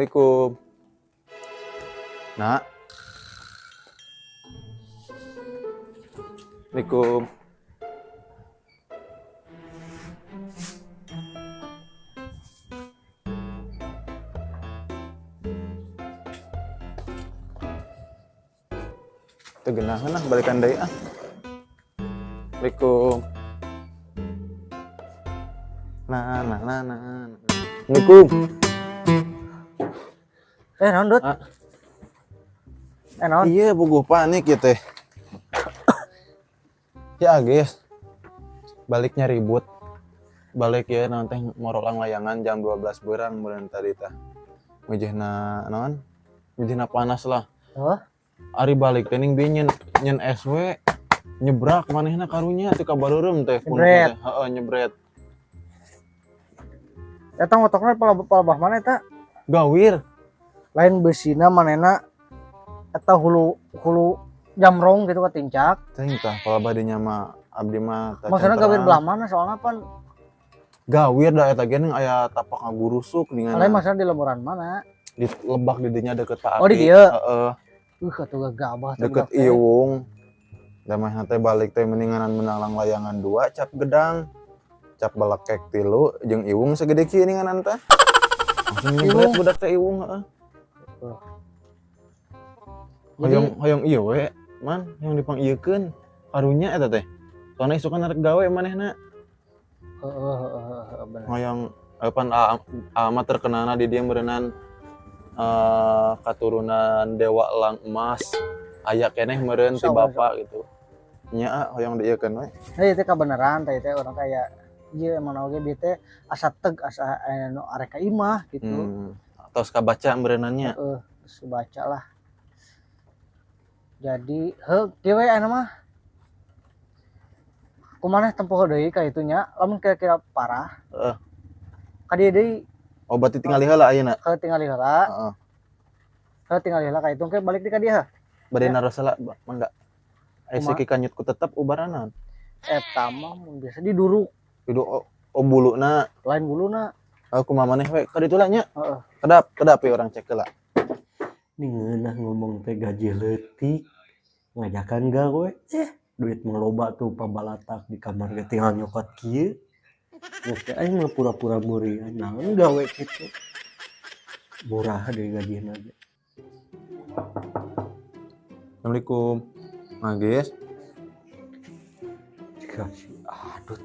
Assalamualaikum. Nak. Assalamualaikum. Teu geunaheun ah balikan deui ah. Assalamualaikum. Nah, nah, nah, nah. Assalamualaikum. Naon, Dut? Ah. Naon? Iya, bogoh panik ya teh. Ya, guys. Baliknya ribut. Balik ya naon teh morolang layangan jam 12 berang meureun tadi tah. Mejehna naon? Mejehna panas lah. Heuh. Ari balik teh ning bieu nyen SW nyebrak manehna karunya teu kabareureum teh. Nyebret. Heeh, nyebret. Eta ngotokna palabah mana eta? Gawir. Lain besina manehna eta hulu hulu jamrong gitu katincak. Teuing tah palabah dinya mah abdi mah teh Maksudna canteran. Gawir belah mana soalna pan Gawir da eta ge aya tapak ngagurusuk ningan. Lain maksudna di lemburan mana? Di lebak di dinya deket Pak Oh, di Aki. dieu. Heeh. Atuh gagabah teh Deket budak teh. Iwung. Da mah teh balik teh mendinganan menalang layangan 2 cap gedang. Cap balekek 3 jeung iwung segede kieu ninganan teh. Langsung nyebret Iwung. budak teh iwung heeh. Jadi Hoyong hoyong ieu we, man, hoyong dipangiekeun. Karunya eta teh. Soalna isukan arek gawe manehna. Heeh, heeh, heeh, bener. Hoyong pan ama terkenalna di dieu meureunnan katurunan Dewa Elang Emas. Aya keneh meureun ti Sama, bapak gitu. Nya hoyong diieukeun we. Heuh, teh kabeneran teh teh urang kayak ieu emang oge bieu teh asa teg asa anu arek ka imah gitu. Tos kabaca meureunannya. Heeh, geus baca lah. Jadi heuh kieu we anu mah. Kumaneh tempoh deui ka itu nya, lamun kira-kira parah. Heeh. Ka dieu deui. Oh, berarti tingali heula ayeuna. Heuh, tingali heula. Heeh. Heuh, tingali heula ka itu ke balik deui ka dieu. Bade naros heula, mangga. Aya Kumaha? siki kanyutku tetep ubaranan. Eta mah mun biasa diduruk. Duduk oh, oh buluna. Lain buluna. Oh, kumaha maneh we ka ditu lah nya. Heeh. Kedap, kedap ya orang cek heula. Ini ngeunah ngomong teh gaji leutik ngajakan gawe duit mah loba tuh pabalatak di kamar ge tinggal nyokot kieu. Geus teh aing mah pura-pura meuri naon gawe kitu. Murah deh gajina ge. Assalamualaikum. Magis. Dikasih adut.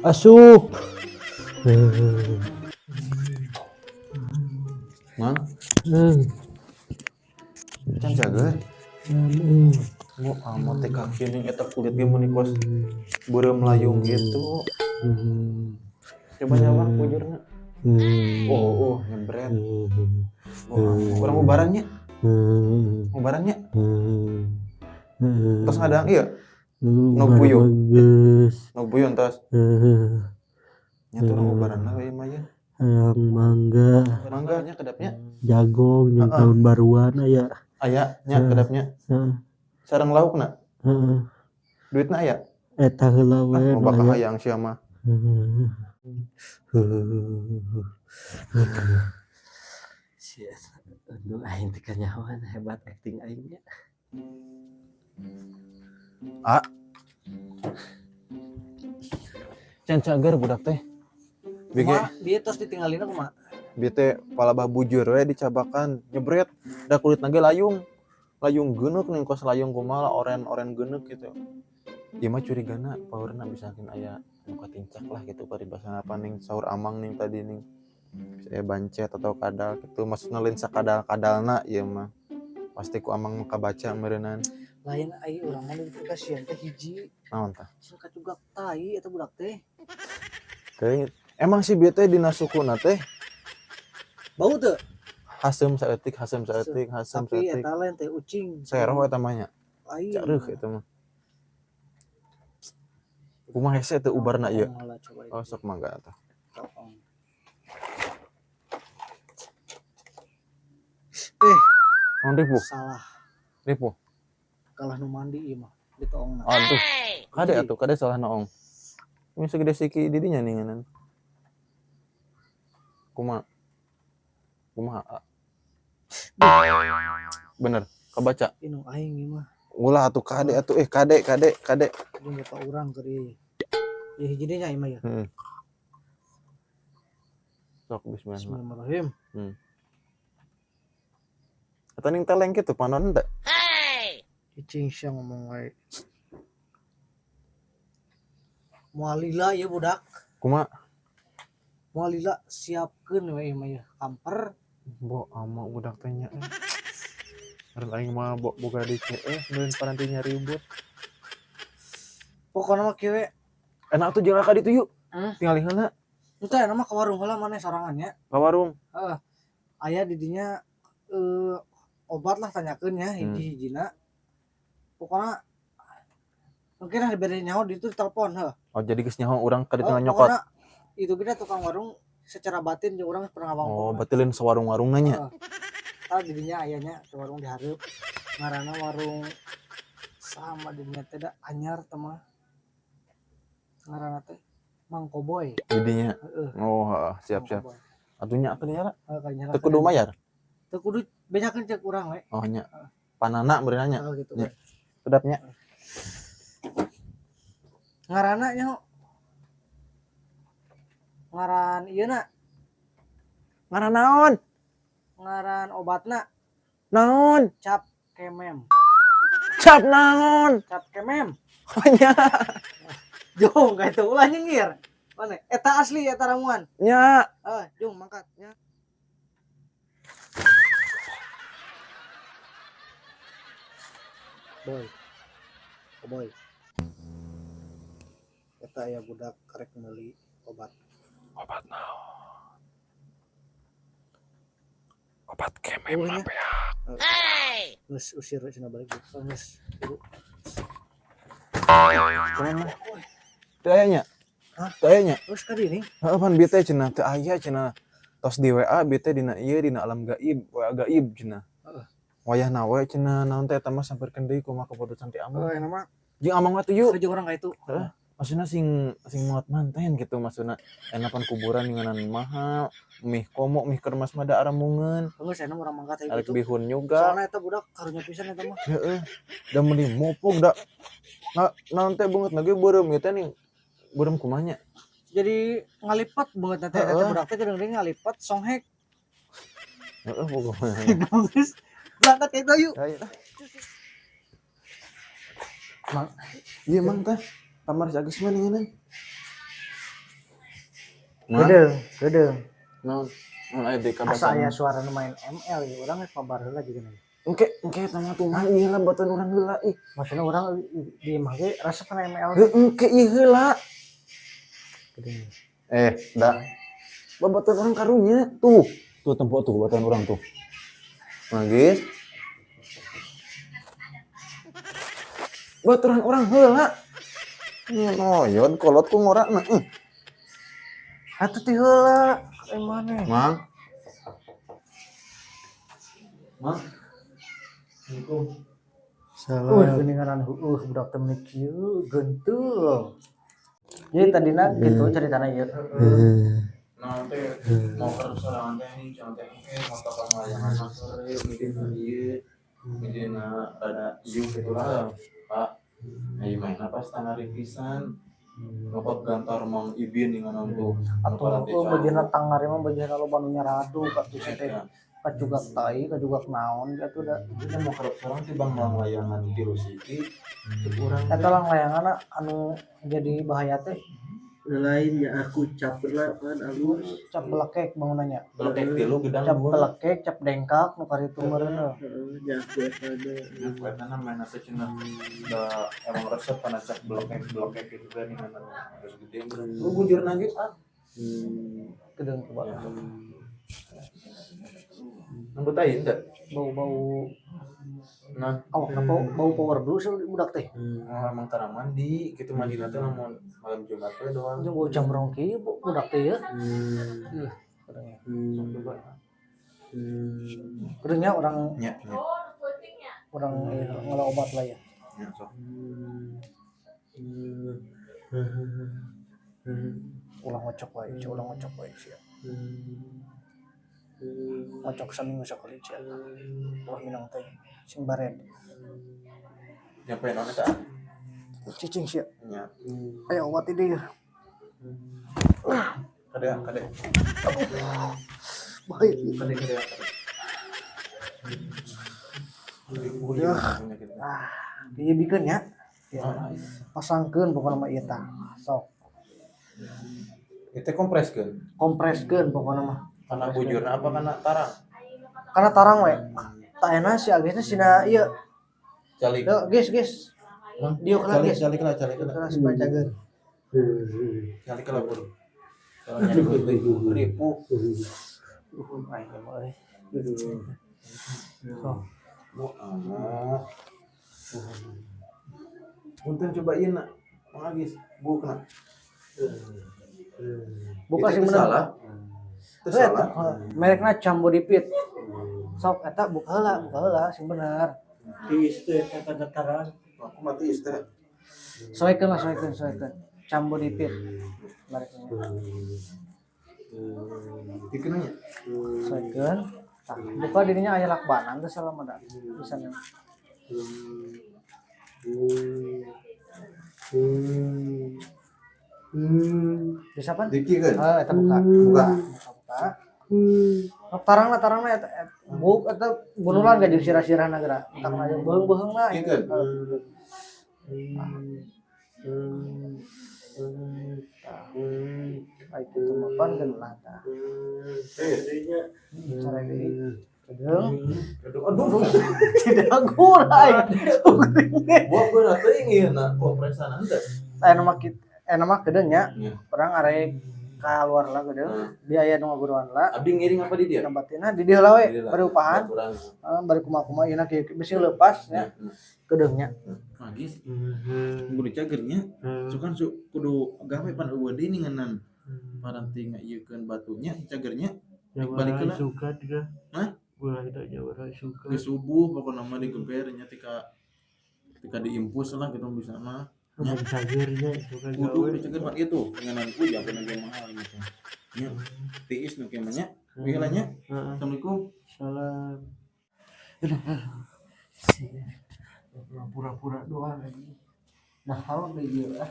Asup. Mang. Can jager. Mau amat teh kaki ning eta kulit ge mun kos beureum layung gitu. Coba nyawa bujurna. Oh, oh, nyebret. Oh, kurang ubarannya. Ubarannya. Tos ngadang ieu. Nog puyuh. Nog puyuh entos. Nya tuh urang ubaran lah we mah ye. Hayang mangga. Mangga nya kedapnya. Jagong jeung Heeh. tahun baruan aya. Aya nya kedapnya. Heeh. Sareng laukna? Heeh. Duitna aya? Eta heula we. Ah, loba kahayang sia mah. Sia, untung aing teh kanyahoan hebat acting aing nya. Ah. Can cager budak teh. Bege. Kumaha? Bieu tos ditinggalina kumaha? Bieu teh palabah bujur we dicabakan, nyebret, da kulitna ge layung. Layung geuneuk ning kos layung kumaha oren-oren geuneuk gitu. Ieu mah curigana paurna bisa kin aya nu katincak lah gitu paribasana paning saur amang ning tadi ning. Bisa aya bancet atau kadal gitu, maksudna lain sakadal-kadalna ieu mah. Pasti ku amang mah kabaca meureunnan. Lain ai urang mah nu kasihan teh hiji. Naon tah? Sing kacugak tai eta budak teh. Teuing emang si bieu teh dina sukuna teh bau teu? Haseum saeutik, haseum saeutik, haseum Tapi saeutik. eta lain teh ucing. Seroh eta mah nya. Lain. Careuh eta mah. Kumaha hese teu ubarna ieu? Oh, Oh, sok mangga atuh. Eh, Oh, ripuh, salah. ripuh. Kalah nu mandi ieu mah ditoongna. Aduh. Kade atuh, kade salah noong. Ini segede siki didinya nih nganan. Kumaha? Kumaha? Bener, kebaca. Inu aing ieu mah. Ulah atuh kade atuh kade kade kade. Jeung bapak urang keur ieu. Ieu hiji deui nya ieu mah ya. Heeh. Sok bismillah. Bismillahirrahmanirrahim. Eta ning teleng kitu panon teh. Cicing sia ngomong wae. Moal lila ieu budak. Kumaha? Moal lila siapkeun we ieu mah ya. Kamper. Bo ama budak teh nya. Meureun aing mah boga di CS meureun parantinya ribut. Pokona mah kieu we. Enak tuh jeung ka ditu yuk. Hmm? Tinggal heula Henteu enak mah ka warung heula maneh sorangan nya. ka warung. Heeh. Aya di dinya obat lah tanyakeun nya hiji-hijina. Pokona mungkin lah diberi nyaho di itu telepon heuh. Oh jadi geus nyaho urang ka ditu Oh, nyokot. pokona itu kita tukang warung secara batin jeung urang pernah ngawang. Oh, berarti lain sawarung-warungna nya. Tah di dinya aya nya teh warung dihareup. Ngaranna warung sama di dinya teh da anyar teh mah. Ngaranna teh Mang Koboy. Didinya. Heeh. Oh, heeh, siap Mang siap. Koboy. Atuh nya atuh nya lah. Heeh, kadinya Teu kudu mayar. Teu kudu bejakeun cek urang we. Oh nya. Panana meureun nya. Heeh gitu. Nya. Sedapnya. Ngaranna nya ngaran ieu na, Ngaran naon? ngaran obatna Naon? cap kemem. Cap naon? Cap kemem. Oh nya. Jung ka itu ulah nyengir. Mana? Eta asli eta ramuan. Nya. Ah, jung mangkat nya. Boy. Oh, boy. Eta aya budak karek meuli obat. Obat naon? Obat kemem Eueuh nya. ya. Geus usir cenah balik. Geus. Kumaha? Teu aya nya? Hah? Teu aya nya? Geus ka dieu nih. Heeh pan bieu teh cenah teu aya cenah. Tos di WA bieu teh dina ieu dina alam gaib, WA gaib cenah. Heeh. Wayahna we cenah naon teh eta mah sampeurkeun deui kumaha keputusan ti amang. Heeh, nama Jeung amang mah tuh yuk. jeung urang ka itu. Heeh. Maksudna sing sing muat manten gitu maksudna enakan kuburan ngeunaan mahal, mih komo mih kermas mah da aramungeun, Geus enak urang mangkat aya arek gitu. bihun juga. Soalna eta budak karunya pisan eta mah. Heeh. Da meuni mopok da. Na naon teh beungeut na ge beureum ieu teh nih. Beureum kumaha nya? Jadi ngalipat banget teh eta Heeh. budak teh geuning ngalipat songhek. Heeh pokoknya. Geus berangkat ka itu yuk. Ayo. Mang. Iya mang teh. Kamar si Agus mah ninganan. Mang, Gedeung, gedeung. naon? Naon aya deui Asa kabacaan. aya suara nu main ML ya urang geus pabar heula juga nih. Engke, engke eta mah tuh mah ieu lah batuan urang heula ih. Maksudna urang di imah ge resep kana ML. Heuh engke ieu heula. Gedeung. Da. Babatuan urang karunya tuh. Tuh tempo tuh batuan urang tuh. Magis. Baturan urang heula. Noyon kolot ku ngorana. Atuh ti heula eh maneh. Mang. Mang. Assalamualaikum. Salah. Geuningan heueuh budak teh meuni kieu genteul. Jadi tadina kitu ceritana ieu. Nah, teh mau ke sorangan teh nih, jangan teh engke mau tokong layangan mah sore midina ieu. Midina rada ieu gitu lah, Pak. Ayo main apa standar pisan. Nyokot gantar Mang Ibin dengan tuh. Atuh heueuh bajana tangari mah bajana loba nu nyaradu atuh si teh. Kajugak tai, kajugak naon atuh da. Kita mau kerap sorang ti bang lang layangan tilu siki. Cek urang teh. Eta lang layanganna anu jadi bahaya teh Lainnya aku cap lah kan alus. cap belekek bangunannya. Belekek tilu gedang Cap dua. belekek, cap dengkak nu karitu meureun heuh. Heeh, nya aku eta Nah, kelihatannya main nasi cina da emang resep karena cap belekek belekek gitu kan dengan harus gede. Lu bujur nangis ah. Gedeung coba. Nembut aja teu? Bau-bau Nah, awakna bau power blue sih budak teh. Oh, emang tara mandi gitu, mandi teh lamun malam Jumat we doang. Jeung bau jamrong kieu budak teh ya. Ih, kedeungnya. Coba. Kedeungnya urang Nya, nya. Urang ieu ngala obat lah ya. Nya sok. Ulah ngocok wae, sia, ulah ngocok wae sia. Ngocok saminggu sakali sia. Ulah minang teh sing bared. Nyampe naon eta? Cicing sia. Nya. Aya obat ini. Kade kade. Bahaya. Kade kade kade. Ya. Ah, ieu bikeun nya. Ya. Pasangkeun pokona mah ieu tah. Sok. Itu kompreskeun. Kompreskeun pokona mah. Kana bujurna apa kana tarang? Kana tarang we. Tak enak si Agis teh sina ieu. Calik. Yo, geus geus. Diuk lah, Calik geus. calik lah, calik lah. Keras bacageun. Calik lah bro. Kalau nyari duit ribu. Aing mah euy. Sok. Bu amat. Punten cobain nak. Mang Agis, bu kena. Buka Itu sing bener. salah. Itu Heuh, eta, salah. heuh. Merekna Cambodipit. Sok eta buka heula sing bener. Tiis teh eta kana tarang. Aku mati isteh. Soekeun lah, soekeun, soekeun. Cambodipit merekna. Dikenanya. Soekeun. Tah, buka dirinya aya lakbanan teh salah mah da. Bisa nya. Bisa pan? Dikikeun. Heuh, eta buka. Buka. Buka, buka. Sok tarangna tarangna eta buk eta bunulan ga jeung sirah-sirahna geura. Entak aja beuheung-beuheungna. Dikikeun. Ai kitu mah pan geunah tah. Eh, Cara deui. Kedeung. aduh, aduh. Tidak gula Buah berat teuing ieu na kompresan henteu. Aya mah kitu, aya mah kedeung nya. Nya. Urang arek kaluar lah kedeung. Biaya nu ngaguruan lah. Abdi ngiring apa di dia? Ngabatina di dieu lah we, Di dieu lah. bari upahan. Baturan. Heeh, bari kumaha-kumaha ieu na kieu bisi leupas nya kedeung nya. Magis, kudu cagernya. Sukan su kudu gawe pan eueuh deui ninganan. Paranti ngaieukeun batunya cagernya balik heula. Suka juga. Hah? Ulah kita jawara suka. Geus subuh pokona mah digeber nya tika tika diimpus lah gitu bisa mah. Mun cagernya suka Kudu gawe. dicager pan ieu tuh ngeunanku jampe ge mahal gitu. Nya tiis nu kieu mah nya. Ieu lah nya. Heeh. Assalamualaikum. Salam. Pura-pura doang lagi. Nah, hawa deui ieu ah.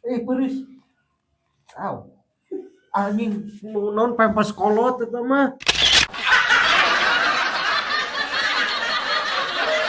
Eh, peureus. Aw. Anjing non pempes kolot eta mah.